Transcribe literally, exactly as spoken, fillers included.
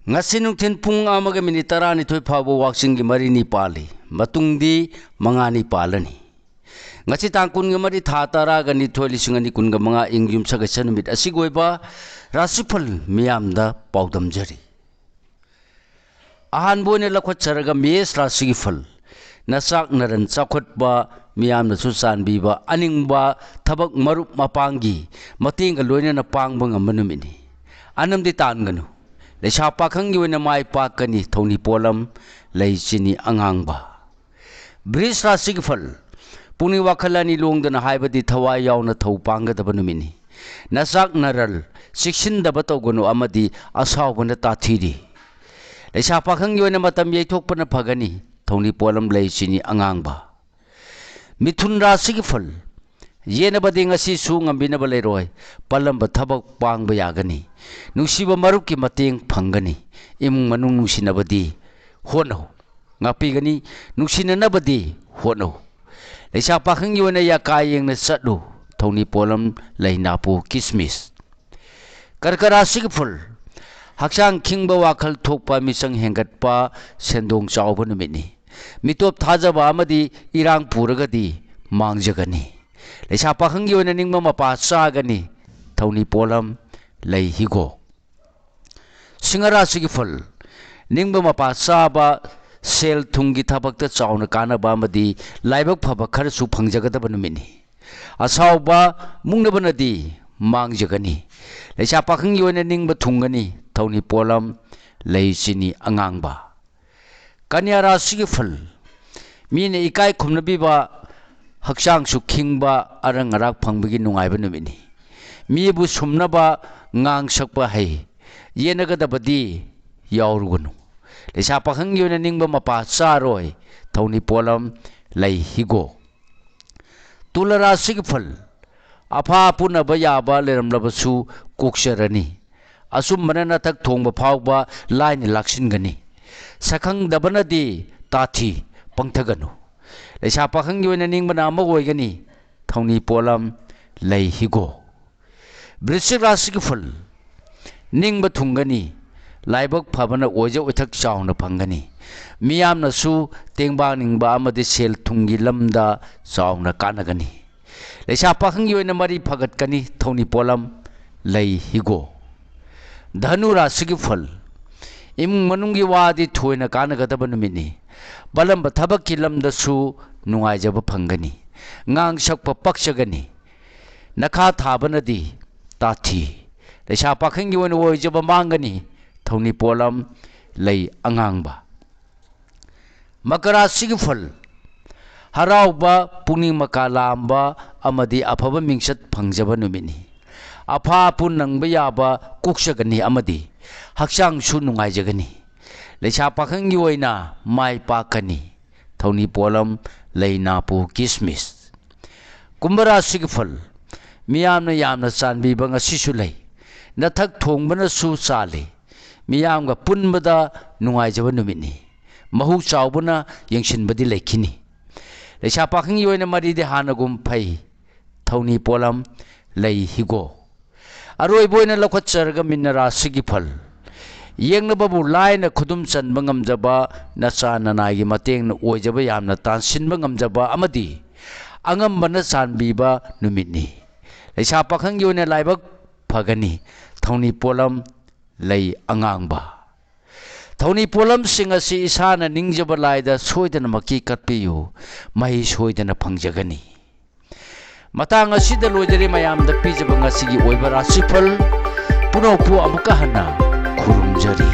ꯉꯁꯤ ꯅꯨꯡꯊꯤꯜ ꯄꯨꯡ ꯑꯃꯒ ꯃꯤꯅꯤꯠ ꯇꯔꯥꯅꯤꯊꯣꯏ ꯐꯥꯎꯕ ꯋꯥꯛꯆꯤꯡꯒꯤ ꯃꯔꯤꯅꯤ ꯄꯥꯜꯂꯤ꯫ ꯃꯇꯨꯡꯗꯤ ꯃꯉꯥꯅꯤ ꯄꯥꯜꯂꯅꯤ꯫ ꯉꯁꯤ ꯇꯥꯡ ꯀꯨꯟꯒ ꯃꯔꯤ, ꯊꯥ ꯇꯔꯥꯒ ꯅꯤꯊꯣꯏ, ꯂꯤꯁꯤꯡ ꯑꯅꯤ ꯀꯨꯟꯒ ꯃꯉꯥ, ꯏꯪ ꯌꯨꯝꯁꯀꯩꯁ ꯅꯨꯃꯤꯠ ꯑꯁꯤꯒꯤ ꯑꯣꯏꯕ ꯔꯥꯁꯤꯐꯜ ꯃꯤꯌꯥꯝꯗ ꯄꯥꯎꯗꯝꯖꯔꯤ꯫ ꯑꯍꯥꯟꯕ ꯑꯣꯏꯅ ꯂꯧꯈꯠꯆꯔꯒ ꯃꯦꯁ ꯔꯥꯁꯤꯒꯤ ꯐꯜ꯫ ꯅꯆꯥꯛ ꯅꯔꯟ ꯆꯥꯎꯈꯠꯄ, ꯃꯤꯌꯥꯝꯅꯁꯨ ꯆꯥꯟꯕꯤꯕ, ꯑꯅꯤꯡꯕ ꯊꯕꯛ ꯃꯔꯨꯞ ꯃꯄꯥꯡꯒꯤ ꯃꯇꯦꯡꯒ ꯂꯣꯏꯅꯅ ꯄꯥꯡꯕ ꯉꯝꯕ ꯅꯨꯃꯤꯠꯅꯤ꯫ ꯑꯅꯝꯗꯤ ꯇꯥꯟꯒꯅꯨ꯫ ꯂꯩꯁꯥ ꯄꯥꯈꯪꯒꯤ ꯑꯣꯏꯅ ꯃꯥꯏ ꯄꯥꯛꯀꯅꯤ꯫ ꯊꯧꯅꯤ ꯄꯣꯠꯂꯝ ꯂꯩ ꯆꯤꯅꯤ ꯑꯉꯥꯡꯕ꯫ ꯕ꯭ꯔꯤꯖ ꯔꯥꯁꯤꯒꯤ ꯐꯜ꯫ ꯄꯨꯛꯅꯤꯡ ꯋꯥꯈꯜ ꯑꯅꯤ ꯂꯣꯡꯗꯅ, ꯍꯥꯏꯕꯗꯤ ꯊꯋꯥꯏ ꯌꯥꯎꯅ ꯊꯧ ꯄꯥꯡꯒꯗꯕ ꯅꯨꯃꯤꯠꯅꯤ꯫ ꯅꯆꯥꯛ ꯅꯔꯜ ꯆꯦꯛꯁꯤꯟꯗꯕ ꯇꯧꯒꯅꯨ ꯑꯃꯗꯤ ꯑꯁꯥꯎꯕꯅ ꯇꯥꯊꯤꯔꯤ꯫ ꯂꯩꯁꯥ ꯄꯥꯈꯪꯒꯤ ꯑꯣꯏꯅ ꯃꯇꯝ ꯌꯩꯊꯣꯛꯄꯅ ꯐꯒꯅꯤ꯫ ꯊꯧꯅꯤ ꯄꯣꯠꯂꯝ ꯂꯩ ꯆꯤꯅꯤ ꯑꯉꯥꯡꯕ꯫ ꯃꯤꯊꯨꯟ ꯔꯥꯁꯤꯒꯤ ꯐꯜ꯫ ꯌꯦꯟꯅꯕꯗꯤ ꯉꯁꯤꯁꯨ ꯉꯝꯕꯤꯅꯕ ꯂꯩꯔꯣꯏ꯫ ꯄꯜꯂꯝꯕ ꯊꯕꯛ ꯄꯥꯡꯕ ꯌꯥꯒꯅꯤ꯫ ꯅꯨꯡꯁꯤꯕ ꯃꯔꯨꯞꯀꯤ ꯃꯇꯦꯡ ꯐꯪꯒꯅꯤ꯫ ꯏꯃꯨꯡ ꯃꯅꯨꯡ ꯅꯨꯡꯁꯤꯅꯕꯗꯤ ꯍꯣꯠꯅꯧ꯫ ꯉꯥꯛꯄꯤꯒꯅꯤ꯫ ꯅꯨꯡꯁꯤꯅꯅꯕꯗꯤ ꯍꯣꯠꯅꯧ꯫ ꯂꯩꯁꯥ ꯄꯥꯈꯪꯒꯤ ꯑꯣꯏꯅ ꯌꯥꯀꯥ ꯌꯦꯡꯅ ꯆꯠꯂꯨ꯫ ꯊꯧꯅꯤ ꯄꯣꯠꯂꯝ ꯂꯩ ꯅꯥꯄꯨ ꯀꯤꯁꯃꯤꯁ꯫ ꯀꯔꯀ ꯔꯥꯁꯤꯒꯤ ꯐꯜ꯫ ꯍꯛꯆꯥꯡ ꯈꯤꯡꯕ, ꯋꯥꯈꯜ ꯊꯣꯛꯄ, ꯃꯤꯆꯪ ꯍꯦꯟꯒꯠꯄ, ꯁꯦꯟꯗꯣꯡ ꯆꯥꯎꯕ ꯅꯨꯃꯤꯠꯅꯤ꯫ ꯃꯤꯇꯣꯞ ꯊꯥꯖꯕ ꯑꯃꯗꯤ ꯏꯔꯥꯡ ꯄꯨꯔꯒꯗꯤ ꯃꯥꯡꯖꯒꯅꯤ꯫ ꯂꯩꯁꯥ ꯄꯥꯈꯪꯒꯤ ꯑꯣꯏꯅ ꯅꯤꯡꯕ ꯃꯄꯥ ꯆꯥꯒꯅꯤ꯫ ꯊꯧꯅꯤ ꯄꯣꯠꯂꯝ ꯂꯩ ꯍꯤꯒꯣꯛ꯫ ꯁꯤꯡꯍ ꯔꯥꯁꯤꯒꯤ ꯐꯜ꯫ ꯅꯤꯡꯕ ꯃꯄꯥ ꯆꯥꯕ, ꯁꯦꯜ ꯊꯨꯝꯒꯤ ꯊꯕꯛꯇ ꯆꯥꯎꯅ ꯀꯥꯟꯅꯕ ꯑꯃꯗꯤ ꯂꯥꯏꯕꯛ ꯐꯕ ꯈꯔꯁꯨ ꯐꯪꯖꯒꯗꯕ ꯅꯨꯃꯤꯠꯅꯤ꯫ ꯑꯁꯥꯎꯕ ꯃꯨꯛꯅꯕꯅꯗꯤ ꯃꯥꯡꯖꯒꯅꯤ꯫ ꯂꯩꯁꯥ ꯄꯥꯈꯪꯒꯤ ꯑꯣꯏꯅ ꯅꯤꯡꯕ ꯊꯨꯡꯒꯅꯤ꯫ ꯊꯧꯅꯤ ꯄꯣꯠꯂꯝ ꯂꯩ ꯆꯤꯅꯤ ꯑꯉꯥꯡꯕ꯫ ꯀꯟꯌꯥ ꯔꯥꯁꯤꯒꯤ ꯐꯜ꯫ ꯃꯤꯅ ꯏꯀꯥꯏ ꯈꯨꯝꯅꯕꯤꯕ, ꯍꯛꯆꯥꯡꯁꯨ ꯈꯤꯡꯕ, ꯑꯔꯪ ꯑꯔꯥꯛ ꯐꯪꯕꯒꯤ ꯅꯨꯡꯉꯥꯏꯕ ꯅꯨꯃꯤꯠꯅꯤ꯫ ꯃꯤꯕꯨ ꯁꯨꯝꯅꯕ ꯉꯥꯡ ꯁꯛꯄ ꯍꯩ꯫ ꯌꯦꯟꯅꯒꯗꯕꯗꯤ ꯌꯥꯎꯔꯨꯒꯅꯨ꯫ ꯂꯩꯁꯥ ꯄꯥꯈꯪꯒꯤ ꯑꯣꯏꯅ ꯅꯤꯡꯕ ꯃꯄꯥ ꯆꯥꯔꯣꯏ꯫ ꯊꯧꯅꯤ ꯄꯣꯠꯂꯝ ꯂꯩ ꯍꯤꯒꯣꯛ꯫ ꯇꯨꯂ ꯔꯥꯁꯤꯒꯤ ꯐꯜ꯫ ꯑꯐꯥ ꯑꯄꯨꯅꯕ ꯌꯥꯕ ꯂꯩꯔꯝꯂꯕꯁꯨ ꯀꯣꯛꯆꯔꯅꯤ꯫ ꯑꯆꯨꯝꯕꯅ ꯅꯊꯛ ꯊꯣꯡꯕ ꯐꯥꯎꯕ ꯂꯥꯏꯅ ꯂꯥꯛꯁꯤꯟꯒꯅꯤ꯫ ꯁꯛꯈꯪꯗꯕꯅꯗꯤ ꯇꯥꯊꯤ, ꯄꯪꯊꯒꯅꯨ꯫ ꯂꯩꯁꯥ ꯄꯥꯈꯪꯒꯤ ꯑꯣꯏꯅ ꯅꯤꯡꯕꯅ ꯑꯃ ꯑꯣꯏꯒꯅꯤ꯫ ꯊꯧꯅꯤ ꯄꯣꯠꯂꯝ ꯂꯩ ꯍꯤꯒꯣ꯫ ꯕ꯭ꯔꯤꯁꯤꯛ ꯔꯥꯁꯤꯒꯤ ꯐꯜ꯫ ꯅꯤꯡꯕ ꯊꯨꯡꯒꯅꯤ꯫ ꯂꯥꯏꯕꯛ ꯐꯕꯅ ꯑꯣꯏꯖ ꯑꯣꯏꯊꯛ ꯆꯥꯎꯅ ꯐꯪꯒꯅꯤ꯫ ꯃꯤꯌꯥꯝꯅꯁꯨ ꯇꯦꯡꯕꯥꯡꯅꯤꯡꯕ ꯑꯃꯗꯤ ꯁꯦꯜ ꯊꯨꯝꯒꯤ ꯂꯝꯗ ꯆꯥꯎꯅ ꯀꯥꯟꯅꯒꯅꯤ꯫ ꯂꯩꯁꯥ ꯄꯥꯈꯪꯒꯤ ꯑꯣꯏꯅ ꯃꯔꯤ ꯐꯒꯠꯀꯅꯤ꯫ ꯊꯧꯅꯤ ꯄꯣꯠꯂꯝ ꯂꯩ ꯍꯤꯒꯣꯛ꯫ ꯙꯅꯨ ꯔꯥꯁꯤꯒꯤ ꯐꯜ꯫ ꯏꯃꯨꯡ ꯃꯅꯨꯡꯒꯤ ꯋꯥꯗꯤ ꯊꯣꯏꯅ ꯀꯥꯟꯅꯒꯗꯕ ꯅꯨꯃꯤꯠꯅꯤ꯫ ꯄꯥꯜꯂꯝꯕ ꯊꯕꯛꯀꯤ ꯂꯝꯗꯁꯨ ꯅꯨꯡꯉꯥꯏꯖꯕ ꯐꯪꯒꯅꯤ꯫ ꯉꯥꯡ ꯁꯛꯄ ꯄꯛꯆꯒꯅꯤ꯫ ꯅꯈꯥ ꯊꯥꯕꯅꯗꯤ ꯇꯥꯊꯤ꯫ ꯂꯩꯁꯥ ꯄꯥꯈꯪꯒꯤ ꯑꯣꯏꯅ ꯑꯣꯏꯖꯕ ꯃꯥꯡꯒꯅꯤ꯫ ꯊꯧꯅꯤ ꯄꯣꯠꯂꯝ ꯂꯩ ꯑꯉꯥꯡꯕ꯫ ꯃꯀꯔꯥ ꯔꯥꯁꯤꯒꯤ ꯐꯜ꯫ ꯍꯔꯥꯎꯕ, ꯄꯨꯛꯅꯤꯡ ꯃꯀꯥ ꯂꯥꯝꯕ ꯑꯃꯗꯤ ꯑꯐꯕ ꯃꯤꯡꯆꯠ ꯐꯪꯖꯕ ꯅꯨꯃꯤꯠꯅꯤ꯫ ꯑꯐꯥ ꯑꯄꯨꯟ ꯅꯪꯕ ꯌꯥꯕ ꯀꯣꯛꯆꯒꯅꯤ ꯑꯃꯗꯤ ꯍꯛꯆꯥꯡꯁꯨ ꯅꯨꯡꯉꯥꯏꯖꯒꯅꯤ꯫ ꯂꯩꯁꯥ ꯄꯥꯈꯪꯒꯤ ꯑꯣꯏꯅ ꯃꯥꯏ ꯄꯥꯛꯀꯅꯤ꯫ ꯊꯧꯅꯤ ꯄꯣꯠꯂꯝ ꯂꯩ ꯅꯥꯄꯨ ꯀꯤꯁꯃꯤꯁ꯫ ꯀꯨꯝꯚ ꯔꯥꯁꯤꯒꯤ ꯐꯜ꯫ ꯃꯤꯌꯥꯝꯅ ꯌꯥꯝꯅ ꯆꯥꯟꯕꯤꯕ ꯉꯁꯤꯁꯨ ꯂꯩ꯫ ꯅꯊꯛ ꯊꯣꯡꯕꯅꯁꯨ ꯆꯥꯜꯂꯤ꯫ ꯃꯤꯌꯥꯝꯒ ꯄꯨꯟꯕꯗ ꯅꯨꯡꯉꯥꯏꯖꯕ ꯅꯨꯃꯤꯠꯅꯤ꯫ ꯃꯍꯨ ꯆꯥꯎꯕꯅ ꯌꯦꯡꯁꯤꯟꯕꯗꯤ ꯂꯩꯈꯤꯅꯤ꯫ ꯂꯩꯁꯥ ꯄꯥꯈꯪꯒꯤ ꯑꯣꯏꯅ ꯃꯔꯤꯗꯤ ꯍꯥꯟꯅꯒꯨꯝ ꯐꯩ꯫ ꯊꯧꯅꯤ ꯄꯣꯠꯂꯝ ꯂꯩ ꯍꯤꯒꯣꯛ꯫ ꯑꯔꯣꯏꯕ ꯑꯣꯏꯅ ꯂꯧꯈꯠꯆꯔꯒ ꯃꯤꯟꯅ ꯔꯥꯁꯤꯒꯤ ꯐꯜ꯫ ꯌꯦꯡꯅꯕꯕꯨ ꯂꯥꯏꯅ ꯈꯨꯗꯨꯝ ꯆꯟꯕ ꯉꯝꯖꯕ, ꯅꯆꯥ ꯅꯅꯥꯏꯒꯤ ꯃꯇꯦꯡꯅ ꯑꯣꯏꯖꯕ ꯌꯥꯝꯅ ꯇꯥꯟꯁꯤꯟꯕ ꯉꯝꯖꯕ ꯑꯃꯗꯤ ꯑꯉꯝꯕꯅ ꯆꯥꯟꯕꯤꯕ ꯅꯨꯃꯤꯠꯅꯤ꯫ ꯂꯩꯁꯥ ꯄꯥꯈꯪꯒꯤ ꯑꯣꯏꯅ ꯂꯥꯏꯕꯛ ꯐꯒꯅꯤ꯫ ꯊꯧꯅꯤ ꯄꯣꯠꯂꯝ ꯂꯩ ꯑꯉꯥꯡꯕ꯫ ꯊꯧꯅꯤ ꯄꯣꯠꯂꯝꯁꯤꯡ ꯑꯁꯤ ꯏꯁꯥꯅ ꯅꯤꯡꯖꯕ ꯂꯥꯏꯗ ꯁꯣꯏꯗꯅꯃꯛꯀꯤ ꯀꯠꯄꯤꯌꯨ꯫ ꯃꯍꯩ ꯁꯣꯏꯗꯅ ꯐꯪꯖꯒꯅꯤ꯫ ꯃꯇꯥꯡ ꯑꯁꯤꯗ ꯂꯣꯏꯖꯔꯦ ꯃꯌꯥꯝꯗ ꯄꯤꯖꯕ ꯉꯁꯤꯒꯤ ꯑꯣꯏꯕ ꯔꯥꯁꯤꯐꯜ꯫ ꯄꯨꯝꯅꯃꯛꯄꯨ ꯑꯃꯨꯛꯀ ꯍꯟꯅ ꯈꯨꯔꯨꯝꯖꯔꯤ꯫